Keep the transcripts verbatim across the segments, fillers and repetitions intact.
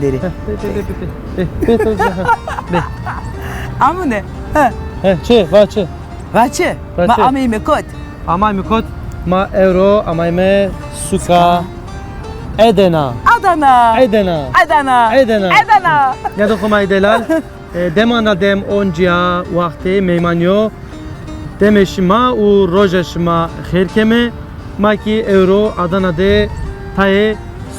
Derî. He, be, be, be, be, be. Be, be, be, ha, be. Amune. He. He, çi, va çi? Va çi? Va çi? Ma ameyme kot? Ameyme kot? Ma ewro ameyme suka Edena. Adana. Edena. Adana. Edena. Edena. Ya da xo ma delal. E, dema na dem oncîya waxtê meymanî yo. Demê şima û roja şima xêr keme. Ma kî ewro Adana de tayê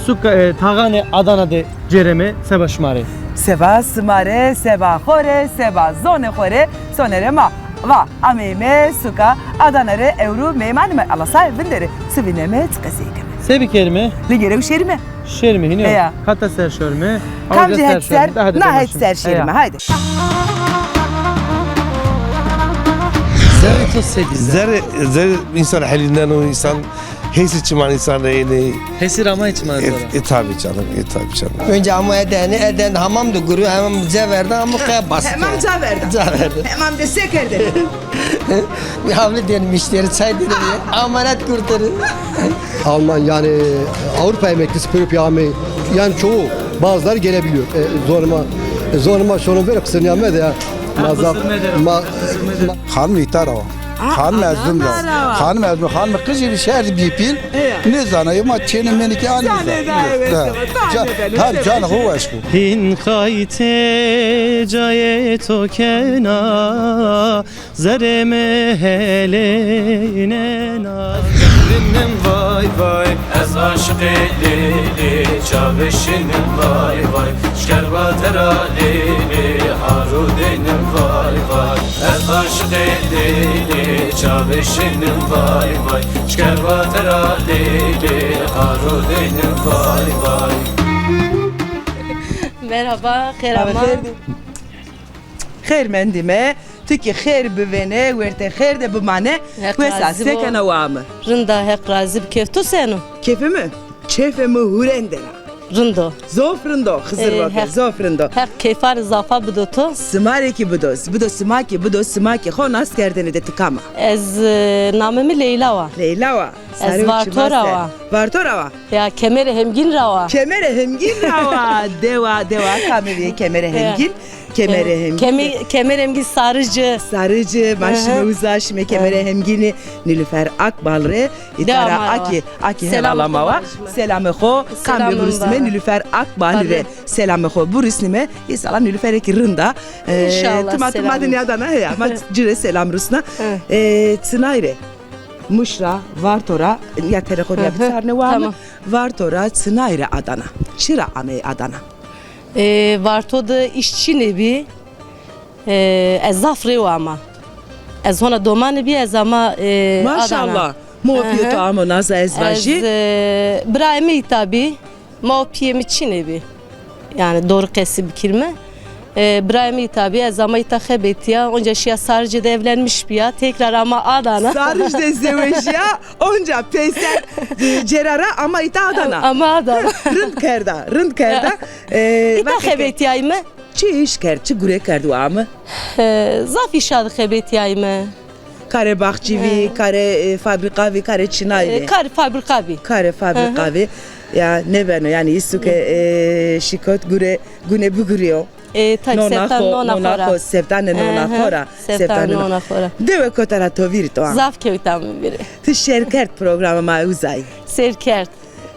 suka, e, taxanê Adana de cêreme seba şima rê. Seba sima rê, seba xo rê, seba zonê xo rê, sonere ma. Va, ameyme suka Adana rê ewro meymanîme. Ala saye vindere, çi vîneme, çi qesey keme. Se bikerîme? Lingere û şerîme. Şerîme hînî yo. Heya. Hata ser şerîme. Kamci het ser, na het ser şerîme. Haydi. Zerrê to se bî? Zerrê, zerrê însan helînden o, însan hêsî çiman însan rê ênê. Hêsî ra ma çiman. E, e, tabii canım, e, tabii canım. Önce ama Eden, Eden hamam da guru, hamam ca verdi, ama kaya bastı. Hamam ca verdi. Ca verdi. Hamam de se kerde. Abi diyen müşteri çay dedi ya. Amanet kurtarır. Alman, yani Avrupa emeklisi pürüp yağmayı, yani çoğu, bazıları gelebiliyor. E, zoruma, e, zoruma şunu böyle kısırname de ya. Mazaf, ma, ma, Xanım îta ra wa. Xanım ez vim ra. Xanım ez vim, xanım qijî bir şehir bir pil. Nêzana, yo ma çênê mênî kî anî. Can, can xo weş bo. Hîn qaytê cayê to kena. Zerrê mi helênena. Rinim vay vay, ez aşiqê Lêlê, çavê şinim vay vay, şker vatera Lêlê, haro dênim vay vay. Ez aşiqê Lêlê, çavê şinim vay vay, şker vatera Lêlê, haro dênim vay vay. Merhaba, xêr ama. Xêr mendîme. Ti kî xêr bivêne, wertê xêr de bimane. Wes a, se kena, wa mi? Rind a, Heq razî bi. Kêf to seno? Kêfê mi? Kêfê mi hurênde ra. Rind o. Zof rind o, Xizir, e, zof rind o. Heq kêfanê zafa bido to. Sima rê kî bido, bido sima kî, bido sima kî. Xo nas kerdêne de, ti kam a? Ez, e, namê mi Leyla wa. Leyla wa. Ez Varto ra wa. Varto ra wa. Ya, Kemerê Hemgîn ra wa. Kemerê Hemgîn ra wa. Dewa, dewa, kamê bîye Kemerê Hemgîn? Kemerê Hemgîn. Kemerê Hemgîn Sarıcı. Sarıcı, ma şime uza, şime Kemerê Hemgînî Nilüfer Akbal rê. Îtara akî, akî helala ma wa. Selamê xo, kamê burusnîme Nilüfer Akbal rê. Selamê xo burusnîme, îsala Nilüferê kî rind a. E, înşallah. Ti ma, ti ma de nîyadana heya, ma ci rê selam rusna. E, çinay rê. Muş ra, Varto ra, ya telefon ya biçarne wa mi. Varto ra çinay rê Adana? Çira amey Adana? E, Varto de îş çinê bî. E, ez zaf rêw ama. Ez hona domanî bî, ez ama, e, Adana. Maşallah. Ma pîyê to amo naza ez vajî. Ez, e, birayê mi îta bî. Ma û pîyê mi çinê bî. Yani doğru qesî bikirme. E, birayê mi îta bî, ez ama îta xebetîya, onca şîya Sarıcı de evlenmiş bîya, tekrar ama Adana. Sarıcı de zewejîya, onca peyser, e, cêra ra ama îta Adana. Ama Adana. Rind kerda, rind kerda. E, îta xebetîyayme. Çi îş kerd, çi gure kerd wa mi? E, zaf îşa de xebetîyayme. Karê baxçî vî, karê, e, fabrîka vî, karê çinay vî? E, karê fabrîka vî. Karê fabrîka vî. Ya nêbeno, yanî îsu ke, e, şîkot gure, gune bigurîyo. E, tabî, nona xo, nona xo ra. Sevdanê nona xo ra. Sevdanê nona xo ra. Dewe kota ra to vîrî to ama? Zaf kewta mi vîrî. Ti sêr kerd programa ma uzay? Sêr kerd.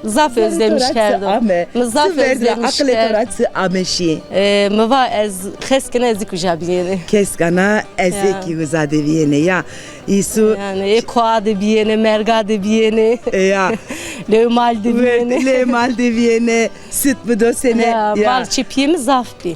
Zaf özlemiş kerdo. Mi zaf özlemiş kerd. Aqilê to ra çi ame şî? E, mi va ez xeskena ez kî uca bîyêne. Xeskena ez kî uca de bîyêne ya. Îsu. Yani, e, koa de bîyêne, merga de bîyêne. E, ya. Lewmal de bîyêne. Lewmal de bîyêne. Sit bido sene. Ya, ya. Bal çipîyê mi zaf bî.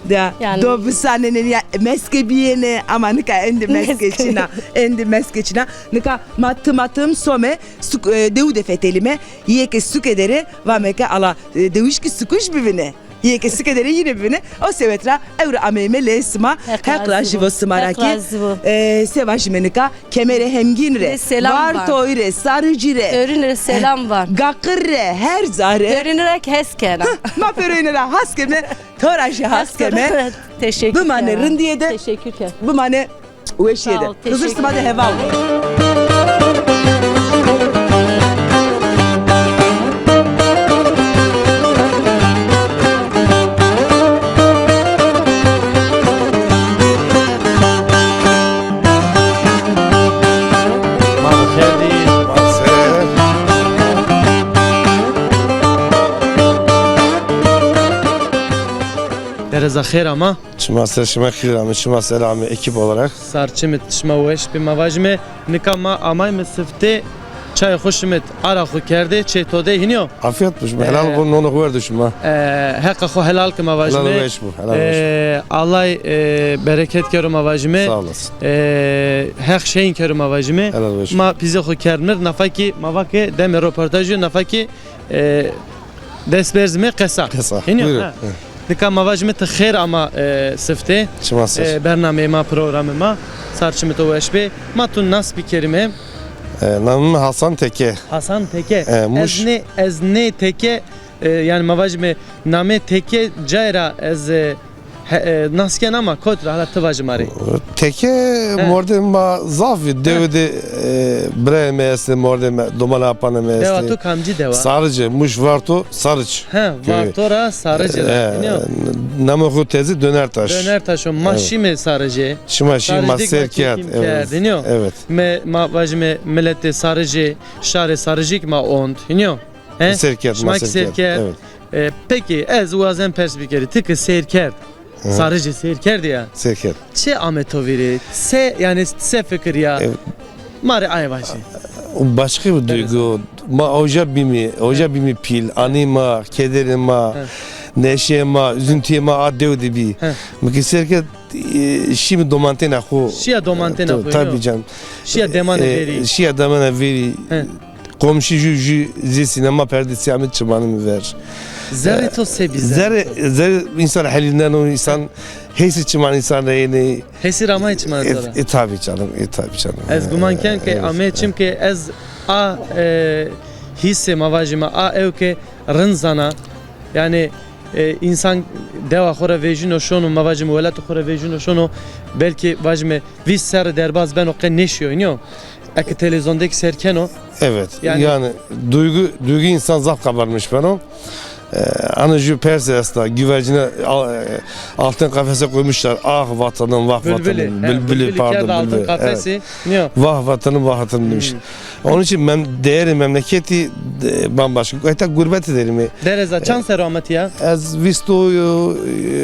Ya, yani, do bisanêne ya, meske bîyêne, ama nika endî meske çin a. Endî meske çin a. Nika ma tim a tim some, suk-, e, dewu de fetelîme. Yê ke suke der ê, vame ke ala, e, dewij kî sukuj bivîne. Yê ke suke der ê yîne bivîne. O sewet ra ewro ameyme lê sima. Heq razî bo sima ra kî. E, se vajîme nika? Kemerê Hemgîn rê, Vartoy rê, Sarıcı rê. Ewrîne rê selam van. Gaqir rê, her ca rê. Pêroyîne ra kî hes kena. Ma pêroyîne ra has keme, to ra jî has keme. Teşekkür. Bimane rindîye de. Teşekkür ken. Bimane weşîye de. Xizir sima de heval bo. Za xêr ama. Şima ser, şima xêr ame, şima selamê ekîp olarak. Sar çimit şima weş bê ma vajime. Nika ma amayme siftê, çayê xo şimit, ara xo kerdê, çê to de hînî yo. Afiyet bo şima, helal bo, nonê xo werdo şima. E, heqa xo helal ke ma vajime. Helal weş bo, helal weş bo. E, Allay, e, bereket kero ma vajime. Sağ olasın. E, Heq şeyn kero ma vajime. Helal weş bo. Ma pîzê xo kerd mir, nafa kî ma va ke demê roportajî yo, nafa kî e, dest berzime qesa. Qesa. Hînî yo? Buyurun. Ha. Hı. Nika ma vajime ti xêr ama, e, siftê. Şima ser. E, bernameyê ma, programê ma. Sar çimê to weş bê. Ma tu nas bikerime. E, namê mi Hasan Teke. Hasan Teke. E, Muş. Ez nê, ez nê Teke, e, yanî ma vajime namê Teke cayê ra ez, e, He, e, nas kena ama kot ra, hala ti vaje ma rê. Teke, he, mordemê ma zaf î, he, dewe de, e, birayê mi estê, mordemê, domanê apanê mi estê. Dewa to kamcî dewa? Sarıcı, Muş Varto, Sarıç. He, köyü. Varto ra Sarıcı ra. E, namê xo tezî Dönertaş. Dönertaş o, ma şîme Sarıcı. Şima şî, ma ser kerd. Evet. Hînî yo? Evet. Me, ma vajime miletê Sarıcı, şarê Sarıcı kî ma ont. Hînî yo? He? Ser kerd, ma ser kerd. Şima kî ser kerd. Evet. E, peki, ez wazen pers bikerî. Ti ki seyr kerd, Sarıcı seyr kerdî ya. Seyr kerd. Çi ame to vîrî? Se, yanî se fikir ya? E, ma rê aye vajî. Başka bir duygu. Ma oca bîmî, oca bîmî pîl. Anî ma, kederê ma, neşeyê ma, üzüntüyê ma a dew de bî. Mi ki seyr kerd, e, şîmî domantêna xo. Şîya domantêna xo, tabii canım. Şîya demanê verî. Şîya demanê verî. Komşî jû, jû zê sînema perdesî amê çimanê mi ver. Zerrê to se bî, zerrê to? Zerrê, zerrê însan helîneno, însan hêsî çiman însan reyênê. Hêsî ra amayê çimanê to ra? E, e, tabii canım, e, tabii canım. Ez guman ken ke amê, çimkî ez a, e, hîsê ma vajîme, a ew ke rind zana. Yanî, e, însan dewa xo ra vejîno şono, ma vajîme welatê xo ra vejîno şono, belkî vajîme vîst serre derbaz beno qe nêşîyo, nîyo? Eke televîzyonde kî seyr keno. Evet. Yanî, yanî duygu, duygu însan zaf kabarmiş beno. E, anî jû pers esta, güvercine al-, e, altın kafese koymuşlar. Ah vatanım, vah vatanım. Bülbülü, he, bülbülü, bülbülü pardon, kerd altın kafesî. Evet. Nîyo? Vah vatanım, vah vatanım demiş. Onun için mem-, değeri memleketi, e, bambaşka. Hatta gurbeti derim. Dereza çand serro ame ti ya? Ez vîst û,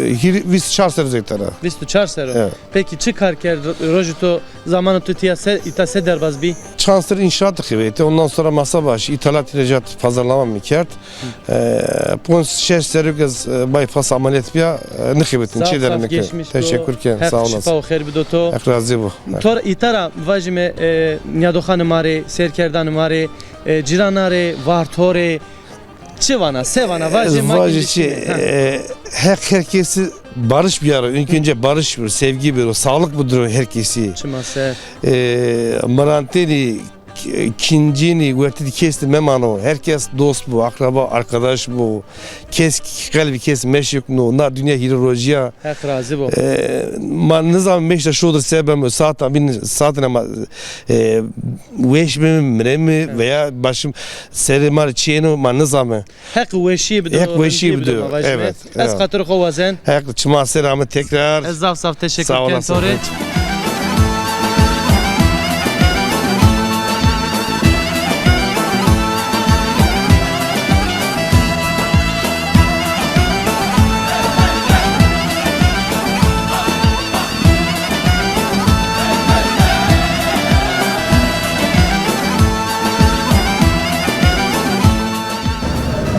e, hîrî, vîst û çar serro zêdetera. Vîst û çar serro. Evet. Peki çi kar kerd, rojê to, zamanê to tiya se, îta se derbaz bî? Çand serr inşaat xebatî, ondan sonra masa başı, ithalat ihracat, pazarlama mi kerd. E, ponc şeş serrî ke ez, e, bypass ameliyat bîya, e, nixebatîn, çi derê nike. Teşekkür ken, sağ olasın. Heq şifa û xêr bido to. Heq razî bo. To ra, îta ra vajîme, e, nîyadoxanê ma rê, seyr kerdanê ma rê, e, cîrana rê, Varto rê, çi vana, se vana, vajê ma. Vajê çi, e, Heq her kesî barış biyaro. İlk önce barış bir, sevgi bir, sağlık budur herkesi. Çima ser. E, mirantênî, k-, kincênî, wertî de kes de memano. Herkes dost bo, akraba, arkadaş bo. Kes qelbî kes meşikno. Na dinya hîrê rojî ya. Heq razî bo. E, ma nizam meşta şodir se bemo, saat bin, saatine ma, e, weş bimi, miremi veya başım serê ma rê çi yeno, ma nizame. Heq weşîye bido, Heq weşîye bido. Evet. Ez xatirê xo wazen. Heq çima ser ame tekrar. Ez zaf zaf teşekkür ken to rê.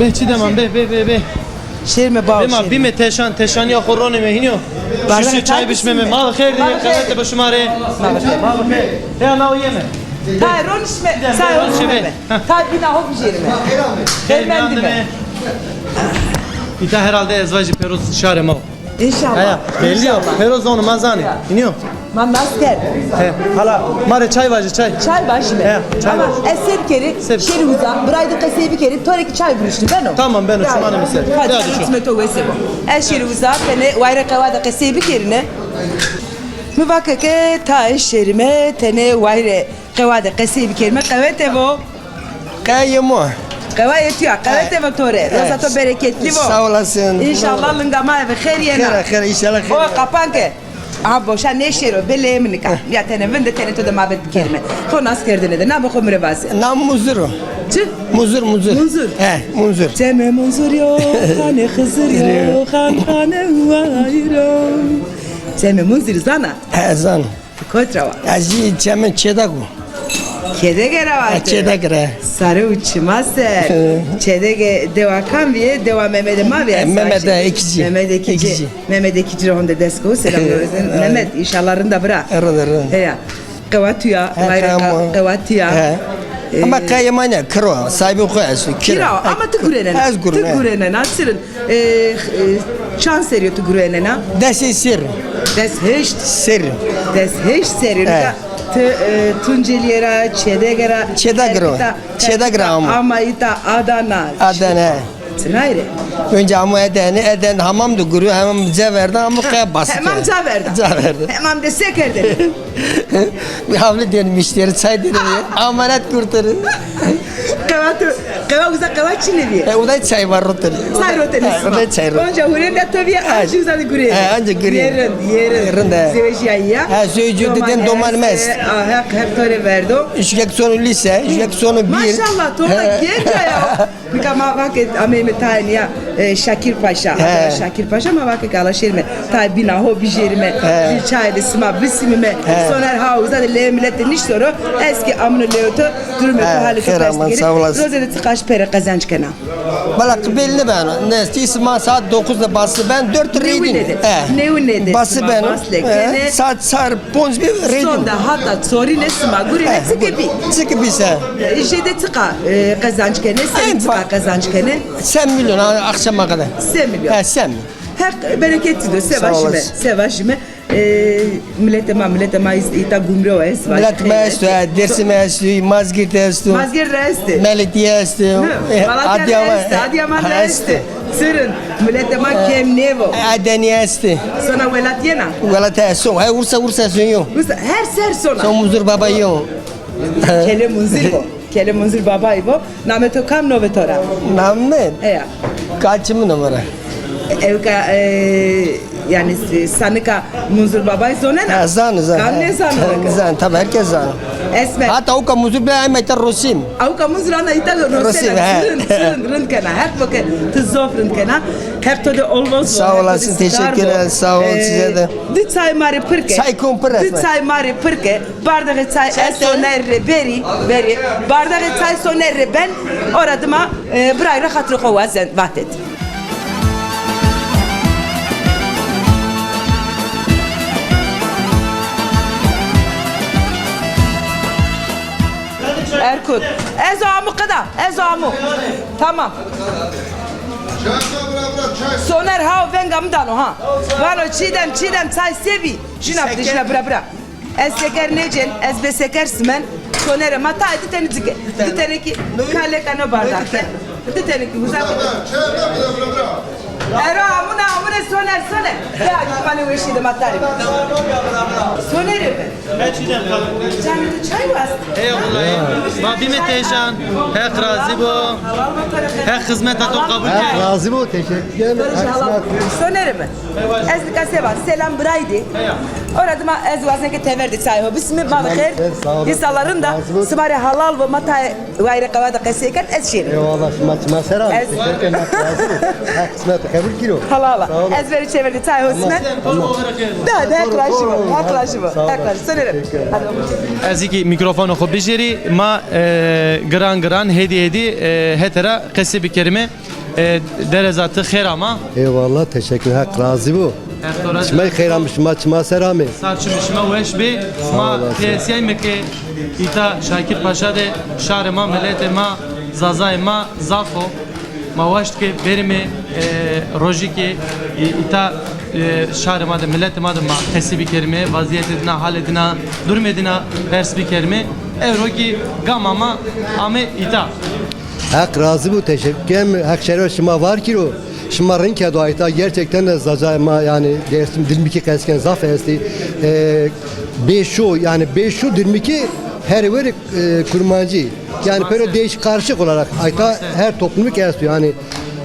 Bê çi deman, bê, bê, bê, bê. Şêrme bawo. Bê ma bîme teşan, teşanîya xo ronîme hînî yo. Şişe çay bişmeme. Ma bi xêr de, qewete bi şima rê. Ma bi xêr. Ma bi xêr. Heya nawo yeme. Tay ronişme, say ronişme. Tay bîna ho bijêrime. Xêr mendîme. Îta herhalde ez vajî pêroz şarê ma wo. Înşallah. Heya, belli yo. Pêroz zonu ma zanî. Hînî yo. Ma nas kerd. He, hala ma rê çay vajî, çay. Çay vajîme. He, çay vajî. Ama ez se bikerî, şêrî uza, biray de qesey bikerî, to rê kî çay biruştî, beno? Tamam, beno, çimanê mi ser. Hadi, çimanê to wes bo. Ez şêrî uza, tenê wayre qewa de qesey bikerîne. Mi va ke ke tayê şêrîme, tenê wayre qewa de qesey bikerîme, qewete bo. Qewa yê mo. Qewa yê to ya, qewete bo to rê. Roza to bereketli bo. Sağ olasın. Înşallah linga ma eve xêr yena. Xêr, xêr, înşallah xêr. O, qapan ke. Aha boşa nêşêro, belê mi nika. Ya tenê vinde, tenê to de mabet bikerime. Xo nas kerdene de, namê xo mi rê vazê. Nam Muzur o. Çi? Muzur, Muzur. Munzur. He, Munzur. Çemê Munzur yo, xanê Xizir yo, xan xanê wayir o. Çemê Munzur zana? He, zan. Ti kot ra wa? Ez jî çemê Çêdak o. Kêdege ra wa ti? Çêdege ra. Sare û çima ser. Çêdege dewa kam bîye? Dewa Memedê ma bîye? Memedê Ekicî. Memedê Ekicî. Memedê Ekicî ra honde dest ko. Selam rozen. Memed, înşallah rind a bira. Rind, rind. Heya. Qewatîya, he, qewatîya. He. Ama qeyê ma ne, kiro, sahibê xo esto, kiro. Kiro, ama ti gurenena. Ez gurenena. Ti gurenena, sirin. E, e, çand serî yo ti gurenena? Des ê serî. Des heşt? Serî. Des heşt serî. He. Nika ti, e, Tuncelîye ra, Çêdege ra, Çêdege ra. Çêdege ra amo. Ama îta Adana. Adana. Çinay rê? Önce amo Edene, Edene hamam de guru, hamam ca verda, amo qe basi. Hamam ca verda. Ca verda. Hamam de se kerdene? Havli dönmüşleri, çay dönüyor. Amanet kurtarın. Qewa tu, qewa uza qewa çinê bîye? E, o da çay var rotanı. Çay rotanı. O da çay rotanı. Onca hurenda to bîye, anca uza de gurê. He, anca gurê. Yerin, yerin. Yerin de. Zewejîya ya. Ha, zewejîyo, diden doman mest. Ah, Heq, Heq to rê verdo. Jüyek sonu lise, jüyek sonu bir. Maşallah, to da genca ya. Nika ma vake ameyme tayê nîya, e, Şakir Paşa. He. Adana Şakir Paşa, ma vake ke ala şêrime tayê bîna ho bijêrime. He. Jû çayê de sima bisimîme. He. Soner ha uza de leyê milet de nişto ro. Ez kî amino leyê to, durumê to, halê to pers bikerî. Rozê de ti kaç pere qezenc kena? Valla belli beno. Nestî sima saat dokuz de basi ben, dört rêdîn. Newine de. He. Newine de. Basi beno. He. Saat çar ponc bî rêdîn. Sonde hata çorîne sima gurîne çike bî. Çike bî se. E, jêde çiqa, e, qezanc kenê, sen çiqa qezanc kenê? Sen milyon, a-, akşama kadar. Sen milyon. He, sen milyon. Heq bereketî do, se vaşîme, se vaşîme. E, miletê ma, miletê ma îs-, îta Gumrew est, miletê ma esto, he, Dêrsim esto, Mazgirt esto. Mazgirt ra estê. Meletîye esto. Hı, e, Malatya ra estê, Adıyaman ra estê. Sirrin, miletê ma kêm nêbo. Adenîye estê. Sona welat yena? Welat esto, he, Ursa, Ursa esto yo. Ursa, her ser sona. Son Munzur Baba yo. Kelê Munzur bo. Kelê Munzur Babayî bo. Namê to kam novê to ra? Namê mi? Eya. Kaçımın numara? Ewka, e, yani, e, sanika Munzur Babayî zonena? Ha, zan, zan. Kam nêzano? Zan, tabii herkes zan. Esmer. Hatta ewka Munzur bile ayma ita Rosim. Ewka Munzur ana ita Rosim. Rosim, he. Sirrin, sirrin, rind kena. Heq bo ke ti zof rind kena. Heq to de ol bo. Sağ olasın, teşekkür ederim. Sağ ol, e, size de. Di çay ma rê pir ke. Çay kom pir. Di çay ma rê pir ke. Bardexê çay ez Soner rê berî, berî. Bardexê çay Soner rê ben, ora dima, e, biray ra xatirê xo wazen, vatet. Erkut. Ez o amu qida, ez o amu. Tamam. Soner ha venga mi dano ha. Vano Çiğdem, Çiğdem çay se bî. Jina bide, jina bira, bira. Ez seker nêcên, ez bê seker simen. Sonerê ma tayê di tenî cike. Di tenî kî kaleka no bardak ke. Di tenî kî uza. Ero amune, amune Soner, Soner. Ya, kîmanê weşî de ma tarî. Sonerê mi? Canê tu çay wast? Eyvallah. Ma bîme têşan. Heq razî bo. Heq xizmeta to qebul ke. Razî bo, teşekkür ederim. Sonerê mi? Ez nika seba selam biraydî. Ora dima ez wazen ke tever de çay ho bisimi, ma bi xêr. Îsala rind a, sima rê halal bo, ma tayê wayirê qewa de qesey kerd, ez şêrî. Eyvallah, şima çima ser a. Teşekkür ederim, razî. Heq qismet qebul kiro. Halal a. Ez verî çever de çay ho sime. Da, da, Heq razî bo, Heq razî bo, Heq razî. Sonerê. Ez kî mîkrofonê xo bijêrî, ma, e, giran giran, hêdî hêdî, e, hete ra qesey bikerîme. E, Dereza ti xêr ama. Eyvallah, teşekkür, Heq razî bo. Heq to razî. Şima xêr amî, şima çima ser amê. Sağ çimê şima weş bê. Ma pêsîyayme ke îta Şakir Paşa de şarê ma, miletê ma, zazayê ma zaf o. Ma waşt ke berîme, e, rojî ke î-, îta, e, şarê ma de, miletê ma de ma qesey bikerîme, vazîyetê dina, halê dina, durumê dina pers bikerîme. Ewro kî gama ma ame îta. Heq razî bo, teşekkür ederim. Heq şeref şima var kiro. Şima rind kerdo ayta, gerçekten de zacayê ma, yani Dêrsim dilmikî qesken zaf estî. E, bêşo, yani bêşo dilmikî her weri, e, kurmancî. Yani böyle değişik, karışık olarak ayta her toplumluk esto yani.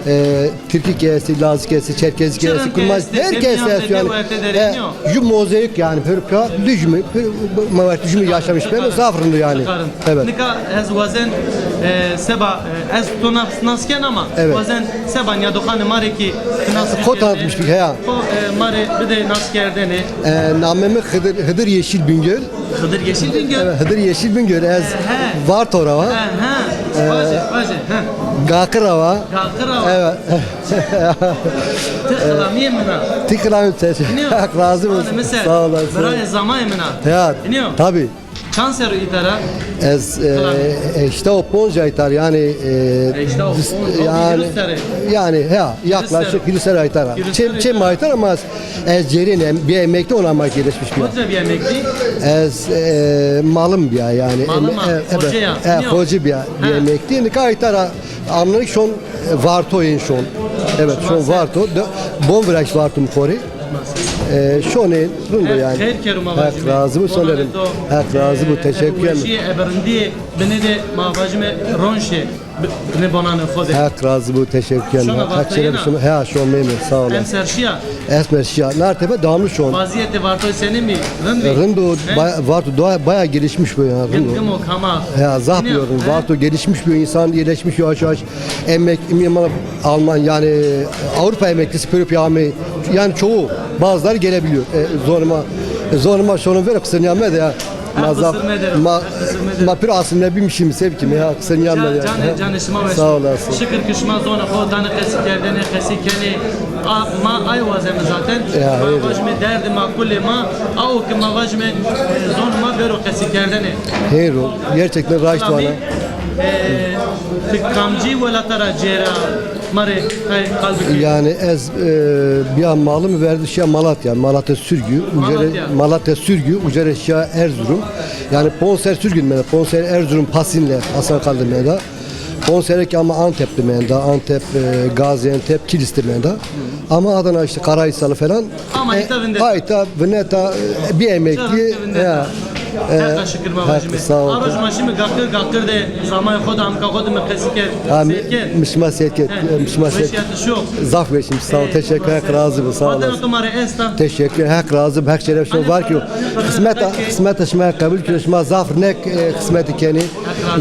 E, Tirkî ke estî, Lazî ke estî, Çerkezî ke estî, Kurmanc, her kes estî yanî. E, ju mozaîk yanî, pir ka, dujmi, pir, ma wextî jumî yaşamış ben, zaf rind o yanî. Evet. Nika ez wazen, e, seba, e, ez to nas, nas ken ama wazen seba nîyadoxanê ma rê kî nas. Xo tanıtmış bir, heya. Xo, e, ma rê bide nas kerdene. E, namê mi Hıdır, Hıdır Yeşil Bingöl. Hıdır Yeşil Bingöl. Evet, Hıdır Yeşil Bingöl. Ez Varto ra wa. He, he. Vaje, vaje. He. Gaqir ra wa. Gaqir ra wa. Evet. Ti xilamîyê min a. Ti xilamî te. Hak razı olsun. Sağ olasın. Birayê zamayê min a. Ya, tabii. Çand serr o îta ra? Ez, e, heştay û ponc aytar yanî, e, yanî, yanî, ya, yaklaşık hîris serr aytar. Çem, çem aytar ama ez, ez cêrîn, bir emekli ona ma gelişmiş bir. Hoca bir emekli? Ez, e, malim bir yanî. Malim, e, hoca ya. E, hoca bir, bir emekli. Nika aytar amnık şon, e, Varto in şon. Evet, şon Varto. Bon viraş Varto mi xorî. E, şonê rind o yanî. Xeyr kero ma vajîme. Hak razı bu sonerim. Hak razı bu, teşekkür ederim. Weşîye, eberindîye, binê de ma vajîme ronşê, bi-, binê bonanê xo de. Hak razı bu, teşekkür ederim. Hak şeref şima. Ha, şon memnun, sağ olun. Emser şiya? Esmer şiya. Nartepe damlı şon. Vaziyeti Varto senî mi? Rind mi? Rind o, Varto baya gelişmiş bu ya. Rind o. Gimo kama. Ya, zaf diyorum. Varto gelişmiş bir insan, iyileşmiş yavaş yavaş. Emek, Alman, yani Avrupa emeklisi pürüp yağmayı, yani çoğu, bazıları gelebiliyor. E, zonuma, zonuma şunun ver kısır nimet ya. Ma zaf, ma, ma pir aslında bilmişim sevkim ya, kısır nimet ya. Canê, canê şima weş. Sağ olasın. Şükür ki şima zona xo dane qesî kerdene, qesî kenê. A, ma ay wazeme zaten. Ya, ma vajime derdi ma kulê ma, a o ki ma vajime, e, zon ma bero qesî kerdene. Hero, gerçekten raşt vana. E, ti kamcî welata ra cêra ma rê qal bikî? Yani ez, e, biya malım verdi şiya Malatya, Malatya Sürgü, Malatya Sürgü, ucere şiya Erzurum. Yani ponser Sürgün mene, ponser Erzurum Pasinler, Hasan Kaldı mene da. Ponser ki ama Antep de mene da, Antep, e, Gaziantep, Kilis de mene da. Ama Adana işte Karahisarlı falan. Ama e, ayta vinde. Ayta vineta, e, bir emekli. Ya. Heqa şikir ma vajime. Sağ ol. A roj ma şîme Gaqir, Gaqir de zamanê xo de, amika xo de mi qesî kerd. Seyr kerd. Mi şima seyr kerd. Mi şima seyr kerd. Zaf weşim, sağ ol. Teşekkür, Heq razı bu, sağ olasın. Teşekkür, Heq razı bu. Heq şeref şima var ki. Qismeta, qismeta şima qebul ki, şima zaf nek, e, qismeti kenî.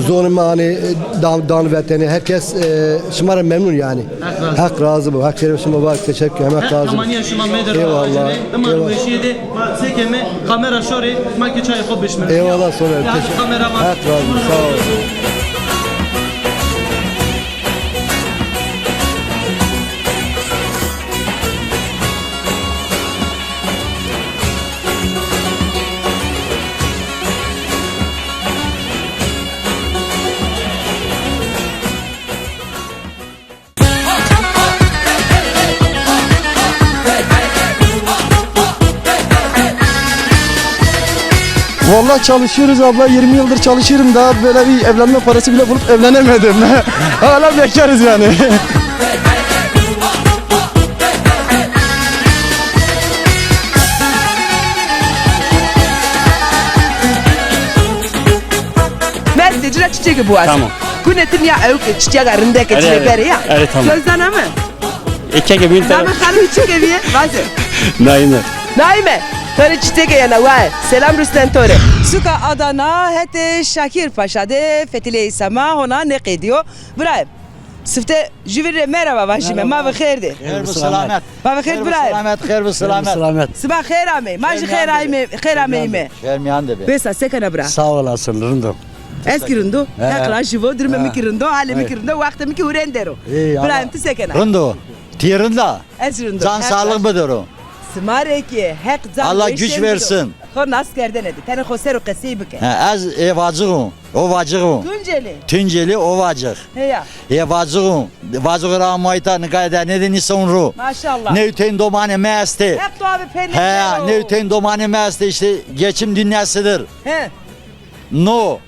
Zonê ma hanî, e, dan, dan vetene. Herkes, e, şima ra memnun yani. Heq razı olsun. Heq razı olsun. Heq şeref şima var. Teşekkür. Heq razı olsun. Eyvallah. Eyvallah. Kamera şorê, ma ki çay xo bişmir. Eyvallah, sonra. Teşekkür. Kamera var. Heq razı olsun. Sağ ol. Vallahi çalışıyoruz abla, yirmi yıldır çalışıyorum, daha böyle bir evlenme parası bile bulup evlenemedim. Hala bekliyoruz yani. Mestê ci ra çiçekê biwazî. Tamam. Gune ti nîya ewk çiçeka rindeke ci rê berê ya. Erê, tamam. Söz dana mi? Eke ke bin. Namê xanimî çi ke bîye? Vaze. Naime. Naime. To rê çiçekê yena waye. Selam rusnen to rê. Suka Adana hetê Şakir Paşa de fetileyê sema hona nêqedîyo. Birayê. Sifte jüvîn rê merhaba vajîme. Ma ve xêr de. Xêr ve selamet. Ma ve xêr birayê. Selamet, xêr ve selamet. Selamet. Sima xêr amey. Ma jî xêr ameyme, xêr ameyme. Xêr miyan de be. Besa, se kena bira? Sağ olasın, rind o. Ez kî rind o. Heq ra jî vo, durumê mi kî rind o, halê mi kî rind o, wextê mi kî hurên der o. Birayê mi, ti se kena? Rind o. Ti rind a? Ez rind o. Can sağlık bidero. Sima rê kî Heq can weşên bido. Allah güç versin. Xo nas kerdene de. Tenê xo ser o qesey bike. Ha, ez ê Vacix o. O Vacix o. Tuncelî. Tuncelî, o Vacix. Heya. Ê Vacix o. Vacix ra ama ayta nika de nêdî nîson ro. Maşallah. Newteyn domanê mi estê. Heq to abi pê nêkero. He, newteyn domanê mi estê, işte geçim dünyasıdır. He. No.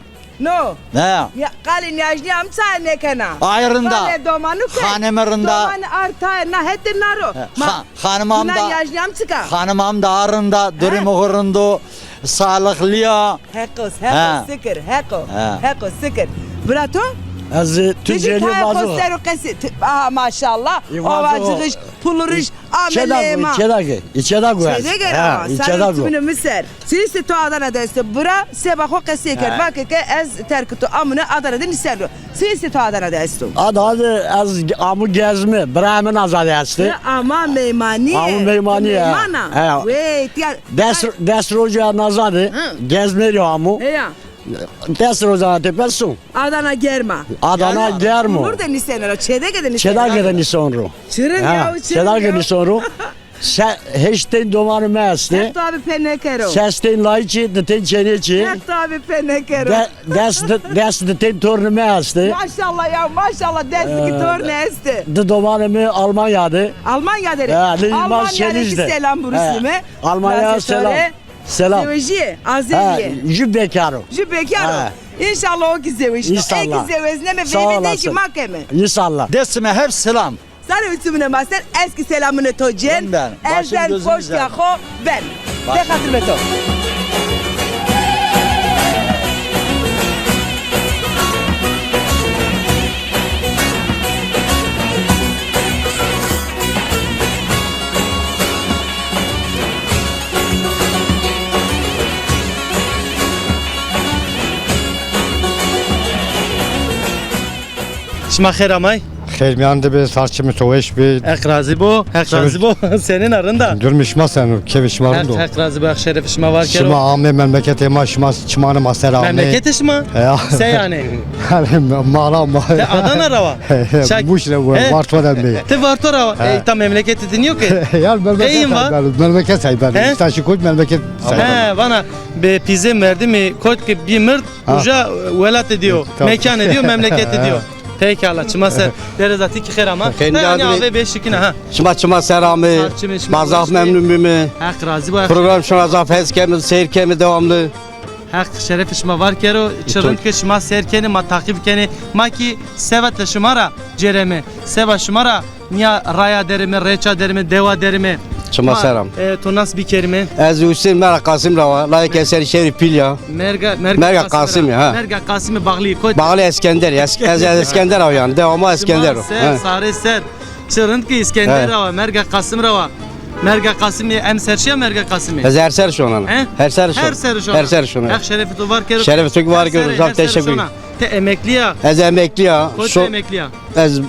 No. He. Ya, qalê nîyajnîya mi çaye nêkena? Ay rind a. Qalê domanu ke. Xanê mi rind a. Domanî artaye na hetê na ro. He. Ma, xanima mi da. Nîyajnîya mi çik a? Xanima mi da rind a, durumê xo rind o, sağlıklı ya. Heq o, heq o, sikir, heq o. He. Heq o, sikir. Bira to? Ez, e, Tuncelî vazo. Ti jî tayê xo ser o qesî. Aha, maşallah. E, vazo. Ovacix, Pulurij, ame lê ma. Çêdago, çêdago. Çêdago ez. Çêdago. Ha, ama, sarê çêdago. Çimine mi ser. Sîsê to Adana de esto. Bira, seba xo qesey kerd. Ha. Vake ke ez terkê to amune Adana de nîseno. Sîsê to Adana de esto. Adana de ez amu gezme. Bira mi naza de este. Ya, ama meymanî. Amu meymanî ya. Meymana. He. Wey, tîya. Des, des roja naza de. Hı. Gezme rî amu. He ya. Des roja de pesu. Adana germa. Adana germo. Nur de nîseno ro, çêdege de nîseno ro. Çêdege de nîseno ro. Çirin ya, çirin ya. Çêdege nîseno ro. Se, heştên domanê mi estê. Hek to abi pê nêkero. Sestên layî çî, ditên çênê çî. Hek to abi pê nêkero. De, des, di, des ditên tornê mi estê. Maşallah ya, maşallah, des di ki tornê estê. Di domanê mi Almanya de. Almanya de. Ha, Almanya de ki selam buruslume. Almanya selam. Selam. Zewejîye, azewîye. Ha, jü bekar o. Jü bekar o. Ha. Înşallah o ki zewejno. Înşallah. Ê ki zewezneme, veyve de ki ma keme. Înşallah. Destime hep selam. Sarê û çimine ma ser, ez ki selamune to cên. Ez ben. Başım gözüm üzerine. Poştîya xo ben. Başım. De xatirme to. Şima xêr amay. Xêr mîyan de bê, sar çimê to weş bê. Heq razî bo, Heq razî bo. Senîn a, rind a? Durumê şima seno, keyfê şima rind o? Heq, Heq razî bo, Heq şerefê şima var kero. Şima amê memleketê ma, şima çimanê ma ser amê. Memleketê şima? Ya. Se yanî? Yanî mala ma. Ti Adana ra wa? Şak- Muş ra wa, he? Varto ra bê. Ti Varto ra wa? He. E, ta memleketê ti nîyo ke? Yanî memleket say ben. Memleket say ben. He? Îşte şî kot memleket say ben. He, vana bi pîzê merdimî kot ke bî mird, uca welatê dîyo, mekanê dîyo, memleketê dîyo. Pekala, çima ser. Dereza ti kî xêr ama. Xêr nîyadî. Yanî avê bê şikîna ha. Şima çima ser amê. Sar çimê şima. Ma zaf memnun bîme. Heq razî bo. Program şima zaf hes keme, seyr keme devamlı. Heq şerefê şima var kero. Çi rind ke şima seyr kenê, ma taqîb kenê. Ma kî seba te şima ra cêreme. Seba şima ra nîya raya derime, rêça derime, dewa derime. Çima ser am. E, to nas bikerime. Ez Husên, Merga Qasim ra wa. Layek eserî şehrî Pîl ya. Merga, Merga Qasim ya, ha. Merga Qasimî Bağlî kot? Bağlî Eskender. Ez, ez Eskender a yanî. Dewama Eskender o. Ser, sarê ser. Çi rind ki Eskender ra wa, Merga Qasim ra wa. Merga Qasimî, emser şiya Merga Qasimî? Ez her ser şonan. He? Her ser şon. Her ser şonan. Her ser şonan. Heq şerefê to var kero. Şerefê to ki var kero. Zaf teşekkür. Ti emeklî ya? Ez emeklî ya. Kot emeklî ya? Ez, e,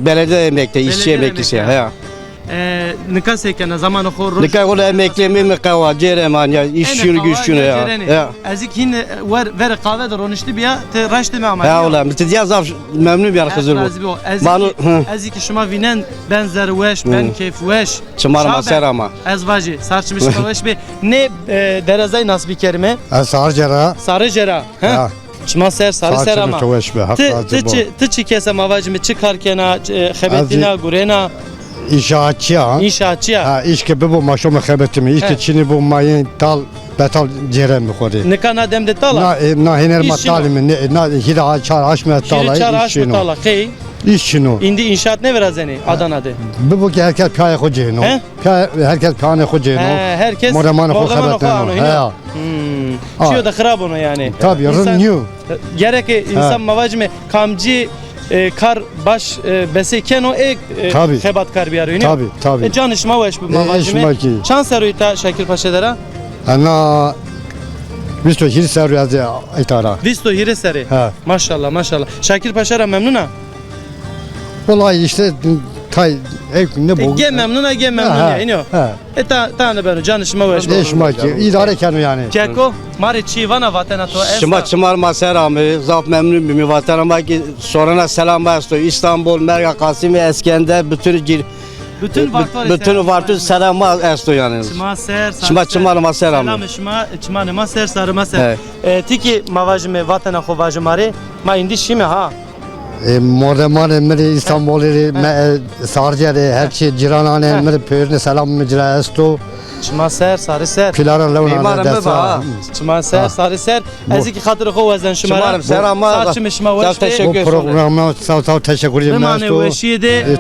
belediye emekli, işçi emeklisi ya. Belediye emekli. Ya. E, nika se kena, zamanê xo roj? Nika wele emeklî mi, mi qewa, cêrê ma ya, îş çin o, güç çin o ya. Ya. Ez kî hîn, e, ver, verê qave de roniştî bîya, ti raştê mi ama. Ya wele, mi ti dîya zaf memnun bîyan Xizir bo. Razî bo. Ez kî, ez kî şima vînen, ben zerrweş, ben keyfweş. Çima ma ser ama. Ez vajî, sar çimê şima weş bê. Nê, e, derezay nas bikerime? Ez Sarıcera. Sarıcera. Ha. Ya. Çima ser, sarê ser ama. Ti, ti çi, ti çi kes a, ma vajîme, çi kar kena, e, xebetîna, gurena? Înşaatçî ya. Înşaatçî ya. Ha, îş ke bibo ma şome xebetîme. Îş ke çinî bo ma yên tal betal cêreme xo rê. Nika na dem de tal a? Na, e, na hêner ma talîme. Na hîrê çar aşme tal a, îş çin o. Hîrê çar aşme tal a, qey? Îş çin o. Îndî înşaat nêvirazenê Adana de? Bibo ke her kes pîyayê xo cêno. He? Pîya, her kes pîyanê xo cêno. He, her kes mordemanê xo xebetneno. He ya. Hmm. Çîyo de xirab ono yanî. Tabî, rind nîyo. Gereke însan, ma vajîme, kamcî, e, kar baş, e, besê keno, ê, e, xebatkar bîyaro, nîyo? Tabî, tabî. E, canê şima weş bo, ma vajîme. Çand serrî ta Şakir Paşa de ra? Ena vîst û hîrê serrî ez îta ra. Vîst û hîrê serrî? He. Maşallah, maşallah. Şakir Paşa ra memnun a? Wellahî îşte tay ewk ne bo. Ge memnun a, ge memnun a, înî yo. He. E, ta, ta ne beno, canê şima weş bo. Şima kî îdare keno yanî. Keko, ma rê çî vana, vatena to esta? Şima çiman ma ser amê, zaf memnun bîme. Vatena ma kî sorena selam esto. Îstanbul, Merga Qasimî, Eskender, bütün cir-, bütün Varto, bütün Varto selam ma esto yanî. Şima ser, şima çiman ma ser amê. Selamê şima, çimanê ma ser, sarê ma ser. E, ti kî ma vajîme, vatena xo vaje ma rê, ma îndî şîme ha. E, mordemanê mi rê, Îstanbulî rê, me, e, Sarıcera rê, her çî cîrananê mi rê pêrine selam mi ci ra esto. Çima ser, sarê ser. Pîlaran lewnan dest ra. Çima ser, sarê ser. Ez kî xatirê xo wazen şima ra. Sar çimê şima weş bê. Teşekkür. Bu programa sağ ol, teşekkür ederim. Bimanê weşîye de.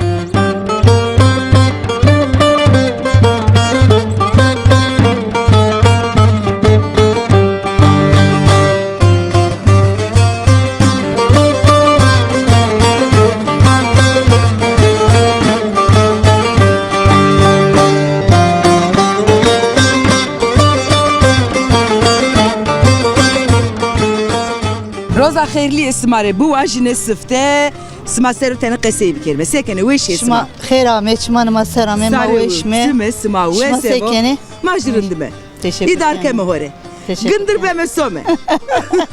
Za xeyrlîye sima rê biwajîne sifte, sima ser o tenê qesey bikerîme. Se kenê, weş ê sima? Şima xeyr amê, çimanê ma ser amê, ma weş me. Sima weş bo. Şima se kenê? Ma jî rind îme. Teşekkür ederim. Îdar keme ho rê. Teşekkür ederim. Gindir beme some.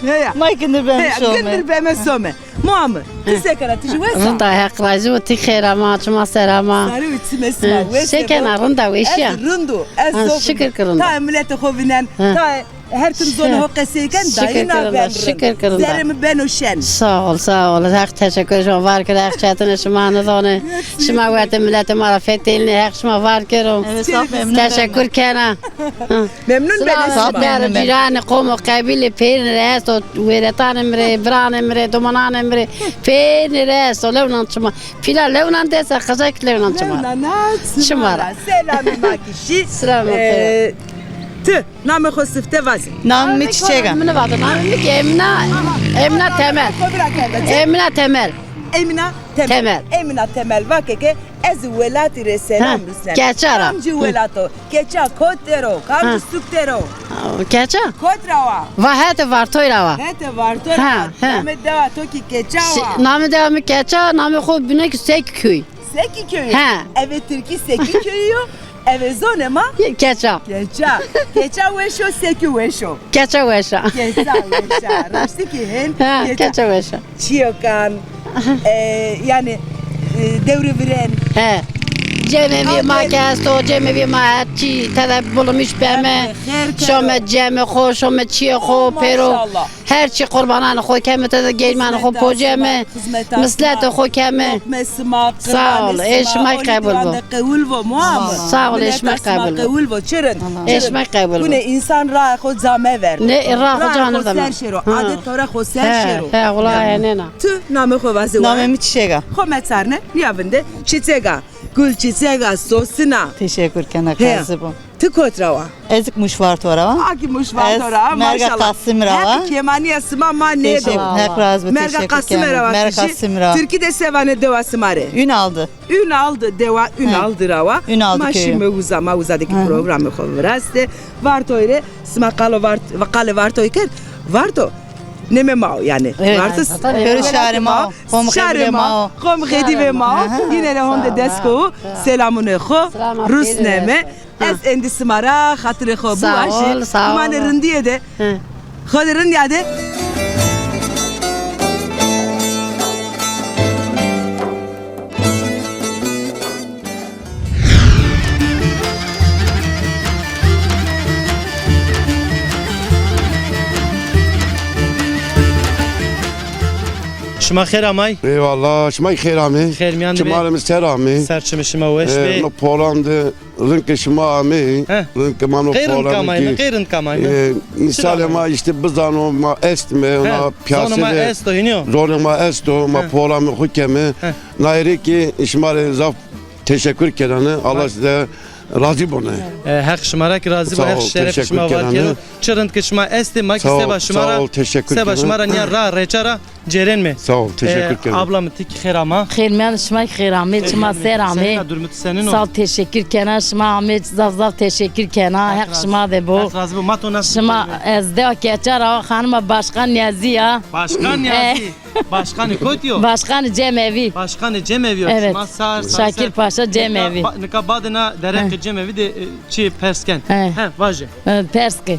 Heya. Ma gindir beme some. Heya, gindir beme some. Muamı, ti se kena, ti jî wes a? Rind a, Heq razî bo, ti xeyr ama, çima ser ama. Sarê û çimê sima wes bo. Se kena, rind a, weşîya. Ez rind o, ez zof im. Şikir ki rind a. Tayê miletê xo vînen, tayê her tim zonê ho qesey ken, dayîna ben rind. Şikir ki rind a. Zerrê mi beno şen. Sağ ol, sağ ol. Heq teşekkür şima var kero, Heq çetinê şima nidone. Şima werte miletê ma ra fetelîne, Heq şima var kero. Evet, sağ ol, memnun. Teşekkür kena. Memnun bena şima. Sağ ol, memnun bena. Cîranê, qom û qebîlê pêrine rê esto, wêretanê mi rê, biranê mi rê, domananê mi rê, pêrine rê esto, lewnan çima. Pîla lewnan dêsa, qecek lewnan çima. Lewnan çima ra. Selamê ma kî şî. Selamet. E, ti, namê xo sifte vaze. Namê mi Çiçek a. Namê mi nêvato, namê mi kî Emîna, Emîna Temel. Emîna Temel. Emîna Temel. Temel. Emîna Temel, vake ke ez welatî rê selam rusnena. Keçe ra. Kamcî welat o? Keçe kot der o? Kamcî suk der o? Keçe? Kot ra wa? Va hetê Vartoy ra wa. Hetê Vartoy ra wa. Namê dewa to kî Keçe wa? Namê dewa mi Keçe, namê xo bîne kî Seki köyü. Seki köyü? He. Eve tirkî Seki köyü yo. Eve zonê ma? Keçe. Keçe. Keçe weş o, Seki weş o. Keçe weş a. Keçe weş a. Raştî kî hên. Ha, keçe weş a. Çîyokan, e, yanî, e, dewrê virên. He. Cemevîyê ma ke esto, cemevîyê ma her çî tede bulunmuş beme. Şome cemê xo, şome çîyê xo, pêro. Maşallah. Her çî qurbananê xo keme, tede geymanê xo poceme. Misletê xo keme. Loqmê sima, qirbanê sima, olî diwan de qewil vo, muamı. Sağ ol, ê şima qewil bo. Qewil vo, çi rind. Ê şima qewil bo. Gune însan rae xo ca mevernê. Ne, rae xo ca nêvernê. Ser şêro, adet tore xo ser şêro. He, wela enena. Ti namê xo vaze wa? Namê mi Çiçek a. Xo meçarne, nîya vinde. Çiçek a, gul çiçek a, sosina. Teşekkür kena, razî bo. Ti kot ra wa? Ez kî Muş Varto ra wa. A kî Muş Varto ra, maşallah. Ez merga Qasim ra wa. Heq kêmanîya sima ma nêdo. Teşekkür, Heq razî bo, teşekkür kena. Merga Qasim ra wa. Merga Qasim ra wa. Tirkî de se vanê dewa sima rê? Ünaldı. Ünaldı, dewa Ünaldı ra wa. Ünaldı köyü. Ma şîme uza, ma uza de kî programê xo viraste. Vartoy rê, sima qalo Vart-, qalê Vartoy kerd. Varto, nemê ma o yanî. Evet. Varto, pêro şarê ma o. Qom qedîvê ma o. Qom qedîvê ma o. Yine rê honde dest ko, selamunê xo rusneme. Ez endî sima ra xatirê xo biwajî. Sağ ol, sağ ol. Manê rindîye de. Xo de rind nîyade. Şima xêr amay. Eyvallah, şima xêr amê. Xêr mîyan de. Çimanê mi ser amê. Ser çimê şima weş bê. E, mi polan de. Rind ke şima amê, rind ke ma no polan kî, e, însanê ma îşte bizano ma estme, ona piyase de zonê ma esto, ma polanê xo keme. Nayrê kî şima rê zaf teşekkür kenane. Allah size razî bone. E, Heq şima ra kî razî bo, Heq şerefê şima var kero. Çi rind ke şima estê, ma kî seba şima ra, seba şima ra nîya ra, reça ra. Cêrenme. Sağ ol, teşekkür ederim. Abla mi, ti kî xêr ama. Xêr mîyan, şima kî xêr amê, çima ser amê. Senîn a, durumê tu senîn o? Sağ ol, teşekkür kena, şima amê, zaf zaf teşekkür kena, Heq şima de bo. Heq razî bo, ma to nas. Şima, ez dewa Keçe ra, xanima Başkan Niyazî ya. Başkan Niyazî. Başkanê kotî yo? Başkanê cemevî. Başkanê cemevî yo. Evet. Şima sar, sar, Şakir Paşa cemevî. Nika ba-, nika badê na dereqê cemevî de, e, çîyê pers ken. He, vaje. E, pers ke.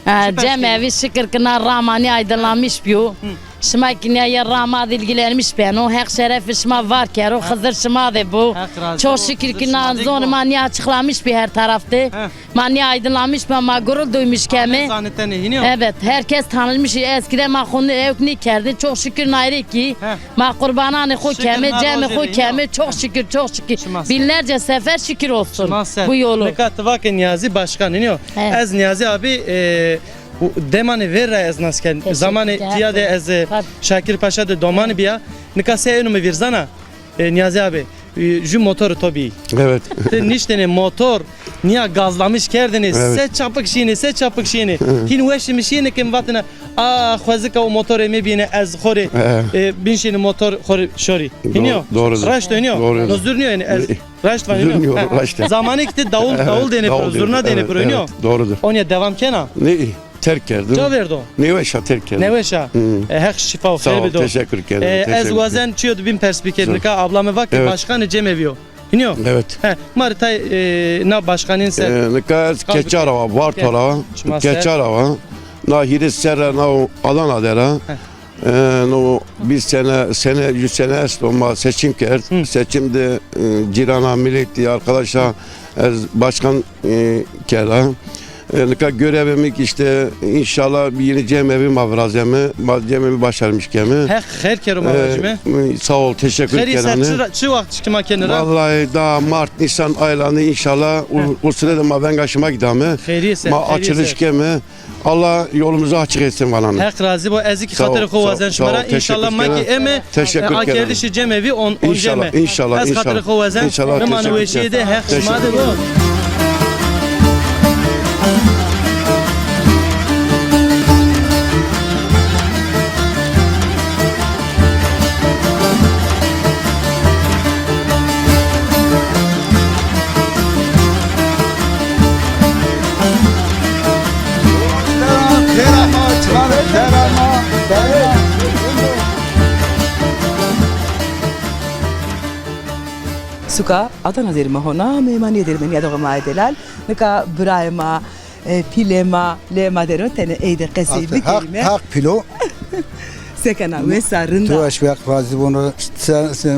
Ha, cemevî şikir ki na ra ma nî aydınlanmış bîyo. Şima ki nîya yê ra ma de ilgilenmiş beno. Heq şerefê şima var kero. Xizir şima de bo. Çok şükür ki na zonê ma nî açıklanmış bî her tarafte. Ma nî aydınlanmış bî, ma gurur duymuş keme. Evet, herkes tanınmış. Eskiden ma xo nî ewk nîkerdî. Çok şükür nayrê ki. Ma qurbananê xo keme, cemê xo keme. Çok şükür, çok şükür. Binlerce sefer şükür olsun bu yolu. Nika ti vake Niyazî Başkan, nîyo? Ez Niyazî abi, e, demanê ver ra ez nas ken. Zamanê tîya de ez, e, Şakir Paşa de doman bîya. Nika se êno mi vîrzana, e, Niyazî abi, e, jü motorê to bî. Evet. Ti niştêne motor, nîya gazlamış kerdêne, evet, se çapik şîyêne, se çapik şîyêne. Hîn weşê mi şîyêne ke mi vatêne, a, xwezika o motorê mi bîne, ez xo rê, e, binşêne motor xo rê şorî. Hînî yo? Doğrudur. Raşt o, hînî yo? Doğrudur. No zur nîyo yanî, ez raşt vanî, hînî yo? Raşt. Zamanê ki ti dawul, dawul dêne piro, zurna dêne piro, hînî yo? Doğrudur. Onîya devam kena? Ne iyi. terk kerdo. Ca verdo? Nêweşa terk kerdo. Nêweşa. Hı. E, Heq şîfa û xêr bido. Sağ ol, teşekkür ederim. E, ez wazen çiyo di bîn pers bikerî. Nika abla mi va ke başkanê cemevî yo. Hînî yo? Evet. He, ma rê tay, e, na başkanîn ser. E, nika ez Keçara wa, Varto ra. Keçara wa. Na hîris serra na Adana de ra. E, no bîst sene, sene, yüz sene esto ma seçim kerd. Seçim de, e, cîrana, miletî, arkadaşa ez başkan, e, kerda. E, nika görevê mi ki işte inşallah bir yeni cemevî ma virazeme, ma cemevî başarmış keme. Heq xêr kero ma vajîme. E, sağ ol, teşekkür ederim. Xêrî ser çi, çi waxt şikî ma kenî ra? Vallahi daha Mart, Nisan aylarında inşallah o, o sırada ma venga şima gidame. Xêrî ser, ma açılış keme. Allah yolumuzu açık etsin falan. Heq razî bo. Ez kî xatirê xo wazen şima ra. Sağ ol, teşekkür ederim. Înşallah ma kî eme, e, akerdişê cemevî on, onceme. İnşallah, inşallah. Ez xatirê xo wazen. İnşallah, teşekkür ederim. Riman weşîye de Heq şima de bo. Suka Adana der ma hona, meymanîye der ma nîyadoxê ma delal. Nika birayê ma, e, pîlê ma, lê ma der o, tenê ey de qesey bikerîme. Heq, Heq pîlo. Se kena, wes a, rind a? Tu weş be, Heq razî bo.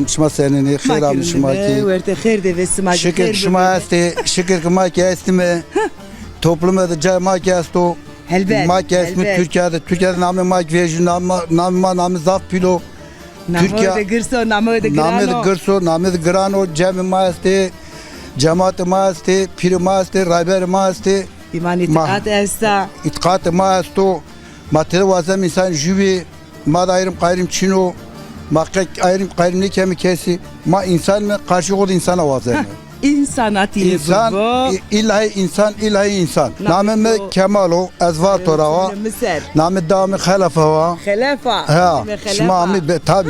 Şima senîn ê, xêr amê şima kî. Wertê xêr de ve sima kî. Şikir şima estê, şikir ki ma kî estîme. Toplume de cayê ma kî esto. Helbet, helbet. Ma kî estîme Tirkîya de, Tirkîya de namê ma kî vejîyo, namê ma, namê ma namê zaf pîl o. Namê de girs o, namê de giran o. Namê de girs o, namê de giran o, cemê ma estê, cematê ma estê, pîrê ma estê, rayberê ma estê. Îman îtîqat esta. Îtîqatê ma esto. Ma tede wazeme însan jû bî, ma de ayrım qayrım çin o. Ma qe-, ayrım qayrım nêkeme kesî. Ma însan îme, qarşî xo de însana wazeme. Însanatîye bibo. Î-, îllahî însan, îllahî însan. Namê mi Kemal o, ez Varto ra wa. Namê da mi Xelefa wa. Xelefa. Ha, şima amî be, tabî.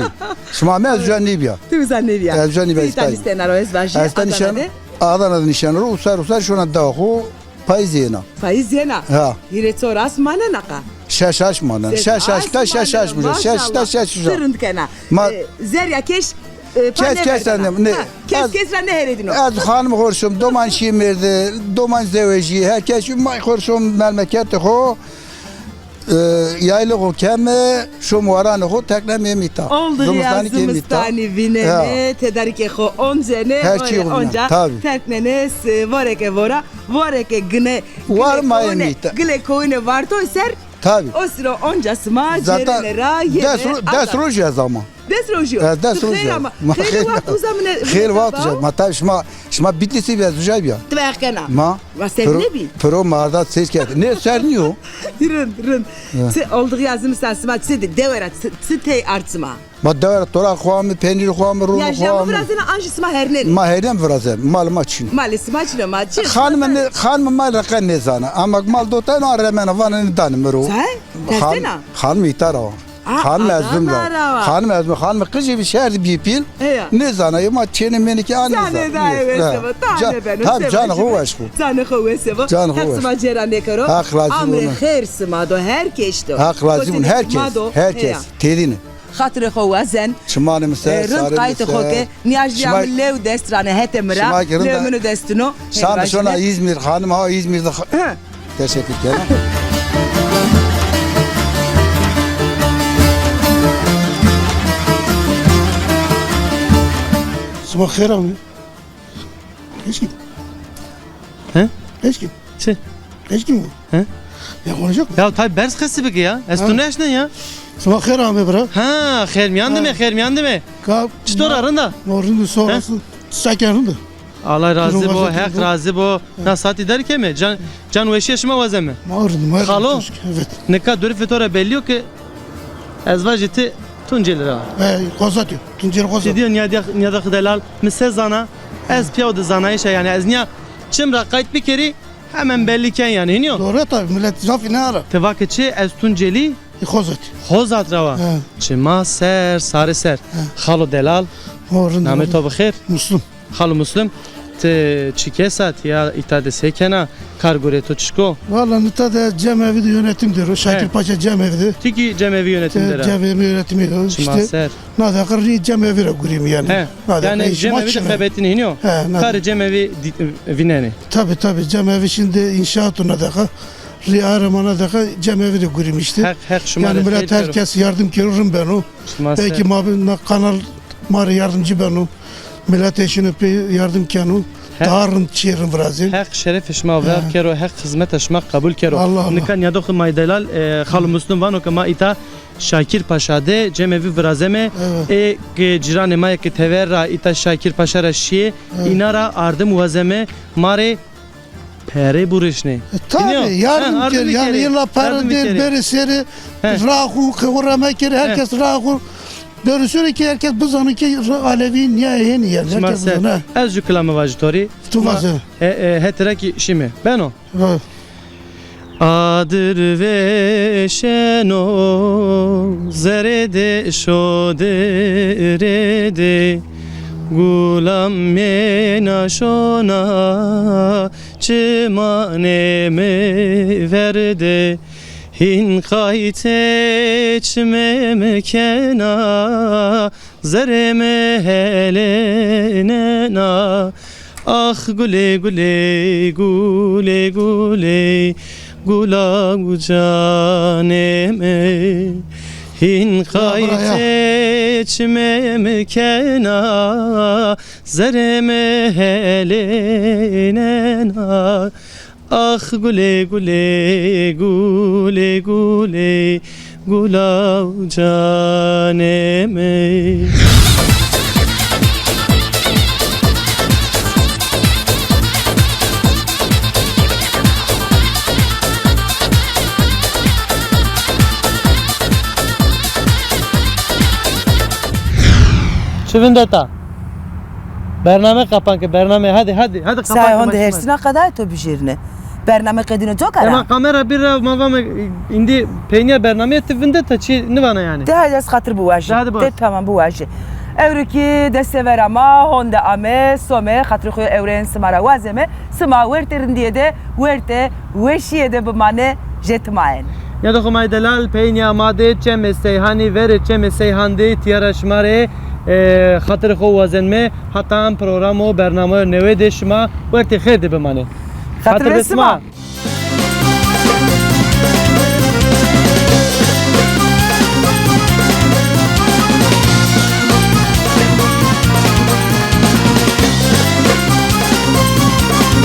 Şima amî ez uca nêbîya. Ti uca nêbîya. Ez uca nêbîya. Ti îta nîştena ro, ez vajî. Ez îta nîşen, Adana de nîşena ro, usar usar şona da xo. Payîz yena. Payîz yena. Ha. Hîrê çor ast manena qa? Şeş aşt manena. Şeş aşt ta şeş aşt buca. Şeş ta şeş buca. Ti rind kena. Ma, e, zerrîya keş, e, pa nêverdena. Kes kes ra nêherêdîno. Ez xanim xo şom, doman şî mêrde, doman zewejî, her kes şî, ma xo şom memleketê xo, e, yaylê xo keme, şom waranê xo, tekne mêm îta. Oldu ya, zimistanî kêm îta. Zimistanî vînenê, tedarîkê xo oncenê, her çî onca, tabî, terknenê, se, voreke vora. Voreke gine, war ma yê mîta. Gilê koyune Varto ser. Tabî. O siro onca sima cêrenê ra yenê. Des ro-, des rojî ez ama. Des rojî yo. Ez des rojî ez. Xêr waxt uza mi ne. Xêr waxt uza. Ma tabî şima, şima Bitlîsî bî, ez uca bîya. Ti veq kena. Ma. Ma ser nêbî. Piro marda ses kerd. Ne, ser nîyo. Rind, rind. Çi oldu ya, zimistan sima çi de, dewe ra çi, çi tey ard sima? Ma dewe ra toraq xo ame, penîr xo ame, rûn xo ame. Ya, jî ama virazena an jî sima hernenê? Ma hernen virazena. Malê ma çin o. Malê sima çin o, ma çin. Xanime ne, xanime mal reqe nêzana. Ama mal do tayno, an remena, vana nê danê mi ro. Çay? Tersena? Xanime îta ra wa. Xanime Erzurumî ra wa. Xanime Erzurumî, xanime qijî bî, şerdî bî pîl. Nêzana, yo ma çênê mênê kî an nêzana. Zanê dayê wese bo, ta nêbeno. Tabî, canê xo weş bo. Canê xo wese bo. Canê xo weş bo. Heq sima cêra nêkero. Heq razî bo. Amrê xêr sima do, her kes do. Heq razî bo, her kes, her kes. Têdîne. Xatirê xo wazen. Çimanê mi ser, sarê mi ser. Rind qaytê xo ke, nîyajlîya mi lew dest ra ne hetê mi ra, lew mi no destino. Şan şona Îzmîr, xanim ha Îzmîr de. Teşekkür ederim. Sima xêr amê. Eşkî. He? Eşkî. Çi? Eşkî mi? He? Ya konuşacak mı? Ya tabi berz qesî bike ya. Ez tu nêeşnen ya. Sima xêr amê bira. Ha, xêr mîyan dime, xêr mîyan dime. Çitor a, rind a? Ma rind o, sor a. Ti se ke, rind o? Allah razî bo, Heq razî bo. Na saetî der keme. Can, can weşîye şima wazeme. Ma rind, ma rind. Xalo, evet. Nika durifê to ra bellî yo ke ez vajî ti Tuncelî ra. E, Xozatî yo. Tuncelî Xozatî. Ti dîyo nîyada, nîyada xo delal. Mi se zana? Ez pîyaw de zanayîş a yanî. Ez nîya çim ra qayt bikerî, hemen bellî ken yanî. Hînî yo? Doğru tabi, millet zaf îne ara. Ti va ke çi, ez Tuncelî? E, Xozatî. Xozat ra wa. He. Çima ser, sarê ser. He. Xalo delal. Namê to bi xêr? Muslum. Xalo Muslum. Ti çi kes a, ti ya îta de se kena, kar gurê to çik o? Valla nita de cemevî de yönetim der o. Şakir He. Paşa cemevî de. Ti kî cemevî yönetim der a? Cemevî yönetimî de. Şima ser. Na deqa rî cemevî ra gurîm yanî. He. Na deqa Yanî cemevî de xebetînî hînî yo? He, na Karê deqa. Cemevî dî-, vînenî? Tabi, tabi, cemevî şimdi inşaat o na deqa. Rî arama na deqa cemevî de gurîm işte. Heq, heq şima Yanî rê milet xeyr kero. Her kes yardım kero, rind beno. Şima ser. Belki ma bi-, na kanal ma rê yardımcı beno. Milet eşino pê yardım keno. Heq. Daha rind çîyê rind virazên. Heq şerefê şima ver kero, Heq xizmeta şima qebul kero. Allah Allah. Nika nîyadoxê ma yê delal, e, Xalo Muslum vano ke ma îta Şakir Paşa de cemevî virazeme. Evet. Ê ke cîranê ma yê ke tever ra îta Şakir Paşa ra şîyê, Evet. Îna ra ardim wazeme, ma rê pere burişnê. E, tabi, Dinliyor. yardım Ha, ker, ardim yani kerê. Illa para Ardim değil, kerê. Beri seri, He. Rahu, kıvırama keri, He. Herkes rahu. Beri seri ki herkes bizanı ki Alevi niye yeni yani, Şima herkes ser. Bizanı. Ez ju kilame vajî to rê. Tu Ma-, vaze. E, e, hetira ki şîme. Beno. Evet. Adir veşeno zerê de şodirê de, gulam mena şona çimanê mi ver de, hîn qaytê çimê mi kena, zerê mi helênena. Ax gulê gulê, gulê gulê, gula û canê mi. Hîn qaytê çimê mi kena, zerê mi helênena. Ax gulê gulê, gulê gulê, gula û canê mi. Çi vindeta? Bername qapan ke, bername, hadi, hadi, hadi, qapan ke. Say honde hersina qedayê to bijêrine. Bername qedîno coka ra. Ema kamera bir ra ma vame, îndî peynîya bernameyê ti vindeta, çi nivana yanî. De hadi ez xatir biwajî. De hadi bas. De tamam biwajî. Ewro kî destê vera ma honde ame, some, xatirê xo ewrên sima ra wazeme, sima wertê rindîye de, wertê weşîye de bimane, jê timayen. Nîyadoxê ma yê delal, peynîya ma de Çemê Seyhanî, verê Çemê Seyhan de tîya ra şima rê, e, xatirê xo wazenme, heta programo, bernameyo newe de şima wertê xêr de bimanê. Xatir be sima.